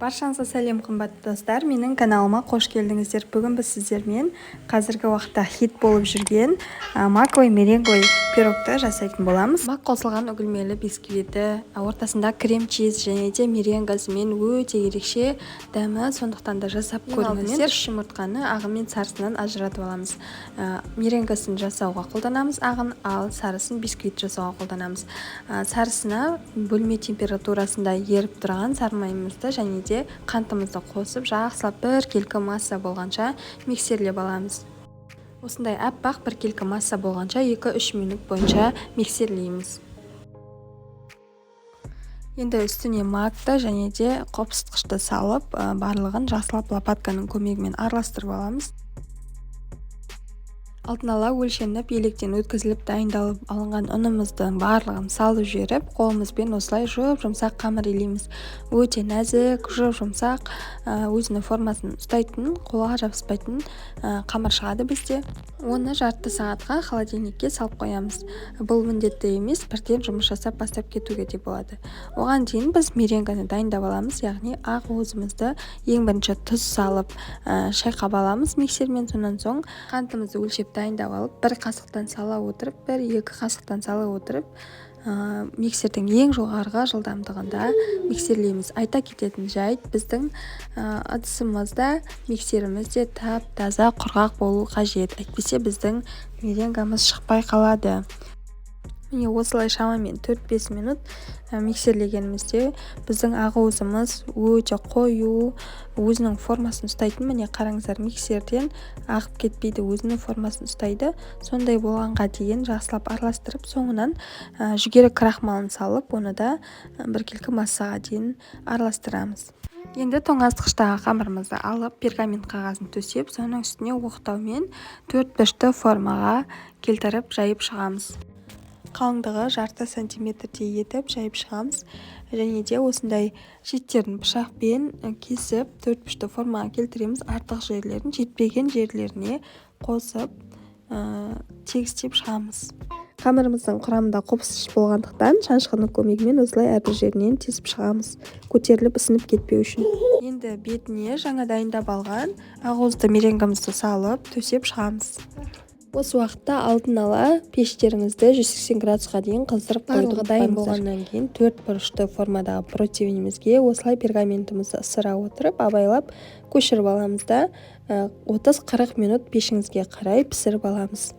Баршаңызға сәлем, қымбатты достар! Менің каналыма қош келдіңіздер! Бүгін біз сіздермен қазіргі уақытта хит болып жүрген маковый меренговый пирогты жасайтын боламыз. Мак қосылған үгілмелі бисквиті, ортасында крем чиз және де меренгасымен өте ерекше дәмі, сондықтан да жасап көріңіздер. Үш жұмыртқаны ағы мен сарысынан ажыратып аламыз. Меренгасын жасауға қолданамыз ағын, ал сарысын бисквит жасауға қолданамыз. Сарысына бөлме температурасында еріп тұрған сары майымызды және де қантымызды қосып, жақсылап біркелкі масса болғанша миксерлеп аламыз. Осындай аппақ біркелкі масса болғанша 2-3 минут бойынша миксерлейміз. Енді үстіне макты және де қопсытқышты салып, барлығын жақсылап лопатканың көмегімен араластырып аламыз. Алдын ала өлшеніп, електен өткізіліп, дайындалып алынған ұнымыздың барлығын салып жіберіп, қолымызбен осылай жұп-жұмсақ қамыр илейміз. Өте нәзік, жұп-жұмсақ, өзінің формасын ұстайтын, қолға жабыспайтын қамыр шығады бізде. Оны жарты сағатқа холодильникке салып қоямыз. Бұл міндетті емес, бірден жұмыс жасап бастап кетуге де болады. Оған дейін біз меренганы дайындап аламыз, яғни ақ уызымызды ең бірінші тұз салып, шайқап аламыз миксермен. Сонан соң қантымызды өлшеп дайындап алып, бір қасықтан сала отырып, 1-2 қасықтан сала отырып, миксердің ең жоғарғы жылдамдығында миксерлейміз. Айта кететін жайт: біздің ыдысымыз да, миксеріміз де тап таза, құрғақ болу қажет, әйтпесе біздің меренгамыз шықпай қалады. Міне, осылай шамамен 4-5 минут миксерлегенімізде біздің ақуызымыз өте қою, өзінің формасын ұстайтын. Міне, қараңыздар, миксерден ағып кетпейді, өзінің формасын ұстайды. Сондай болғанға дейін жақсылап араластырып, соңынан жүгері крахмалын салып, оны да біркелкі массаға дейін араластырамыз. Енді тоңазытқыштағы қамырымызды алып, пергамент қағазын төсеп, соның үстіне оқтаумен төрт бұрышты формаға келтіріп жайып шығамыз. Қалыңдығы жарты сантиметрдей етіп жайып шығамыз және де осындай шеттерін пышақпен кесіп, төрт бұрышты формаға келтіреміз. Артық жерлерін жетпеген жерлеріне қосып, тегістеп шығамыз. Қамырымыздың құрамында қопсытқыш болғандықтан, шанышқының көмегімен осылай әрбір жерінен тесіп шығамыз, көтеріліп, ісініп кетпеу үшін. Енді бетіне жаңа дайындап алған ақуызды меренгамызды салып, төсеп шығамыз. Осы уақытта алдын ала пештеріңізді 180 градусқа дейін қыздырып қоюды. Дайын болғаннан кейін төрт бұрышты формадағы противенімізге осылай пергаментімізді ысыра отырып, абайлап көшіріп аламыз да, 30-40 минут пешіңізге қарай пісіріп аламыз.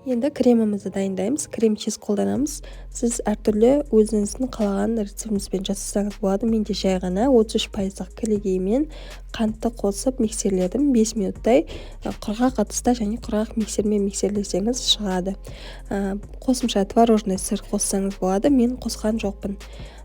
Енді кремімізді дайындаймыз. Крем чиз қолданамыз. Сіз әртүрлі өзіңіздің қалаған рецептіңізбен жасасаңыз болады. Менде жай ғана 33 пайыздық кілегеймен қантты қосып миксерледім 5 минуттай. Құрғақ ыдыста және құрғақ миксермен миксерлесеңіз, шығады. Қосымша творожный сыр қоссаңыз болады, мен қосқан жоқпын.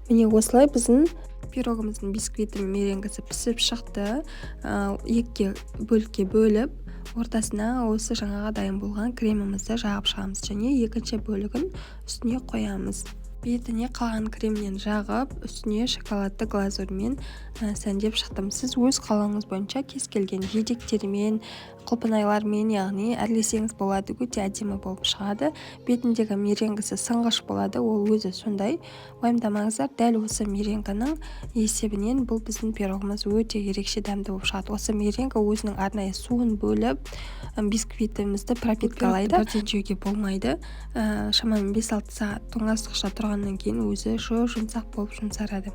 Міне, осылай біздің пирогымыздың бисквиті мен меренгісі пісіп шықты. Екіге бөлікке бөліп, ортасына осы жаңағы дайын болған кремімізді жағып шығамыз және екінші бөлігін үстіне қоямыз. Бетіне қалған кремнен жағып, үстіне шоколадты глазурьмен сәндеп шықтым. Сіз өз қалауыңыз бойынша кез келген жидектермен, құлпынайлармен, яғни әрлесеңіз болады, өте әдемі болып шығады. Бетіндегі меренгісі сынғыш болады, ол өзі сондай, уайымдамаңыздар. Дәл осы меренганың есебінен бұл біздің пирогымыз өте ерекше дәмді болып шығады. Осы меренга өзінің арнайы суын бөліп, бисквитімізді пропиткалайды. Бірден жеуге болмайды, шамамен 5-6 сағат тоңазытқышта тұрғаннан кейін өзі жұп жұмсақ болып жұмсарады.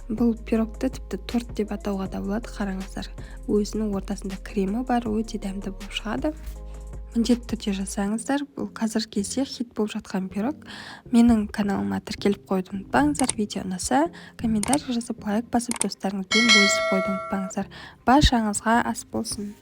Бұл пирогты тіпті торт деп атауға да болады. Қараңыздар, өзінің ортасында кремі бар, өте дәмді болып шығады. Міндетті түрде жасаңыздар, бұл қазіргі кезде хит болып жатқан пирог. Менің каналыма тіркеліп қоюды ұмытпаңыздар. Видео ұнаса, комментарий жазып, лайк басып, достарыңызбен бөлісіп қоюды ұмытпаңыздар. Баршаңызға ас болсын!